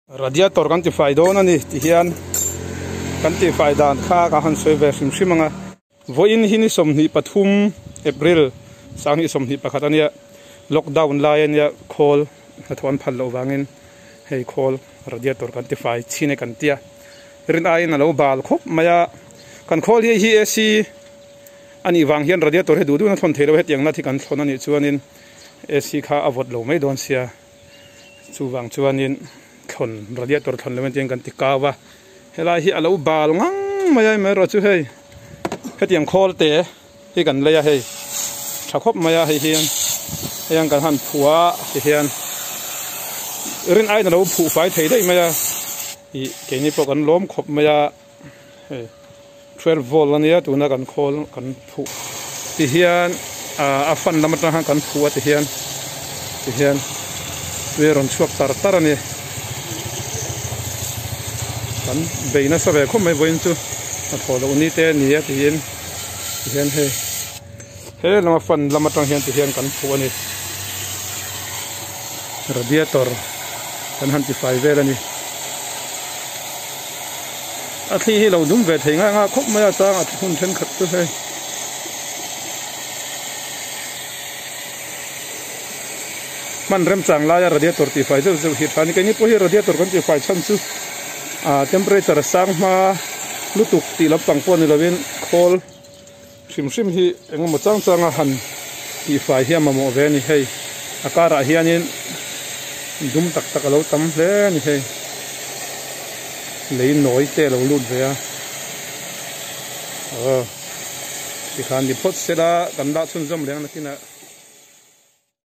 Radiator kan tifai dawn a ni ti hian kan tifai dan kha ka han sawi ve hrim hrim ang a. Vawiin hi ni 23 April 2021 a nia, lockdown lai a nia khawl hnathawh an phal loh vangin hei khawl radiator kan tifai chhin e kan tia. Rin aiin a lo bal khawp mai a, kan khawl hi hi AC a nih vang hian radiator hi duh duhin a thawn thei lo a, hetiang nat hi kan thawn a nih chuanin AC kha a vawt lo mai dawn sia. Chuvang chuanin thlawn radiator thlawn lo entiang kan ti kau a, helai hi a lo bal ngang mai a amaherawh chu hei hetiang khawl te hi kan lei a hei tha khawp mai a hei hian hei ang kan han phuh a ti hian rin aiin a lo phuh fai thei daih mai a ih keini pawh kan lawm khawp mai a hei 12 volt ania tuna kan khawl kan phuh ti hian a fan lam atang khan kan phuh a ti hian ti hian tui a rawn chhuak tar tar a ni kan bei nasa ve khawp mai vawiin chu a thaw loh ni te a ni a tiin ti hian hei he lama fan lam atang hian ti hian kan phuh a ni radiator kan han tifai vel a ni. A thli hi lo dum ve thei ngai nga khawp mai a chang a hun thenkhat chu hei. Hman remchang laia radiator tihfai zeuh zeuh hi a tha a ni. Keini pawh hi radiator kan tihfai chhan chu ah temperature a sang hma lutuk tih lampang pawh ni lovin khawl hrim hrim hi engemaw chang changa han tihfai hi a mamawh ve a ni hei a karah hianin dum tak tak a lo tam hle a ni hei lei nawi te a lo lut ve a aw tikhan ni phawt sela kan lah chhunzawm leh ang nakinah.